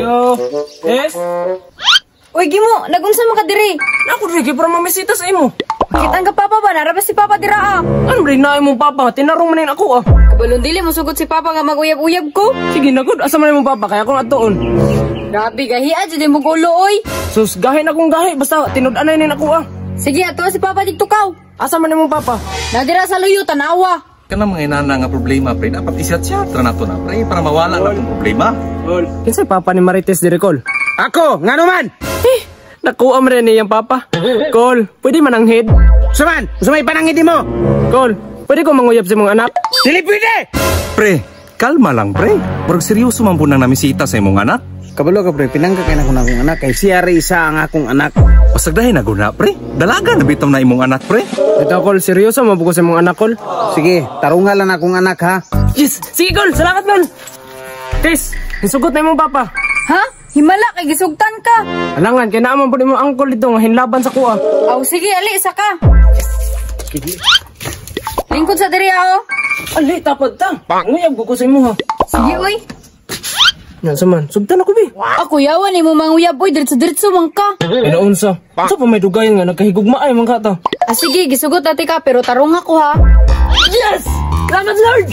Kayo. Yes? Uy, Gimo, nagunsa man ka diri? Ako diri kay para mamisita sa imo. Kitang ka papa ba? Nara ba si papa dira ah? Ano rin na imong papa? Tinarong man na ako ah. Kabalon dili mo sugot si papa nga maguyab-uyab ko. Sige na gud, asa man imong papa kaya akong atuon. Grabe gahi jud mo gulo oy. Sus, gahi na akong gahi basta tinud-anay ni ako ah. Sige, ato si papa dito kaw. Asa man imong papa? Nadira sa luyo tanawa. Kanang mga inana nga problema pre, dapat isyat-syat ra nato na pre para mawala na tong problema. Kinsa papa ni Marites diri kol? Ako, ngano man? Eh, nakuha man rin niyang papa. Kol, pwede man ang head. Suman, sumay panangidi mo. Kol, pwede ko manguyab sa imong anak? Dili pwede. Pre, kalma lang pre. Murag seryoso man po nang namisita sa imong anak. Kabalo ka pre, pinangka kay na ko na akong anak kay siya ra isa ang akong anak. Pasagdahin na guna pre. Dalaga na bitaw na imong anak pre. Ito kol, seryoso man po ko sa imong anak kol. Sige, tarunga lang akong anak ha. Yes, sige kol, salamat kol. Chris, nisugot na imong papa. Ha? Himala kay gisugtan ka. Alangan, kay naaman po imong angkol dito nga hinlaban sa kuha. Aw sige, ali isa ka. Lingkod sa diri oh. Ali, tapad ta. Nguyab ko ko sa imo ha. Sige oy. Yan sa man, sugtan ako bi. Ako yawan nimo manguyab oy, diretso-diretso man ka. Inaunsa. Sa pa may dugayan nga nagkahigugma ay man ka ta. Ah sige, gisugot ate ka pero tarong ako ha. Yes! Salamat Lord!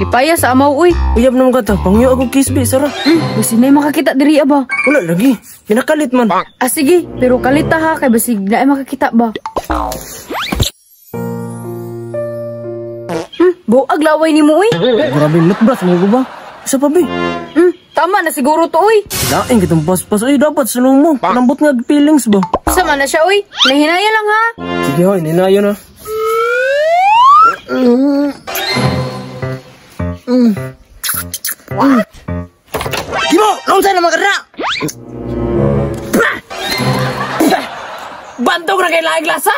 Lipaya sa amaw oy. Uyab naman ka ta, pangyo ako kiss bi, sara. Basig na makakita diri ba? Wala lagi, pinakalit man. Ah sige, pero kalita ha kay basig na makakita ba. Buag laway nimo oy. Grabe, lutbras mo ba? Isa pa bi. Tama na siguro to oy. Laing kitong paspas oy, dapat slow mo. Lambot nga feelings ba? Sama na siya oy. Nahinaya lang ha. Sige hoy, ninayo na. Kimo, naunsa na makarna? Bantog na kay laing lasa?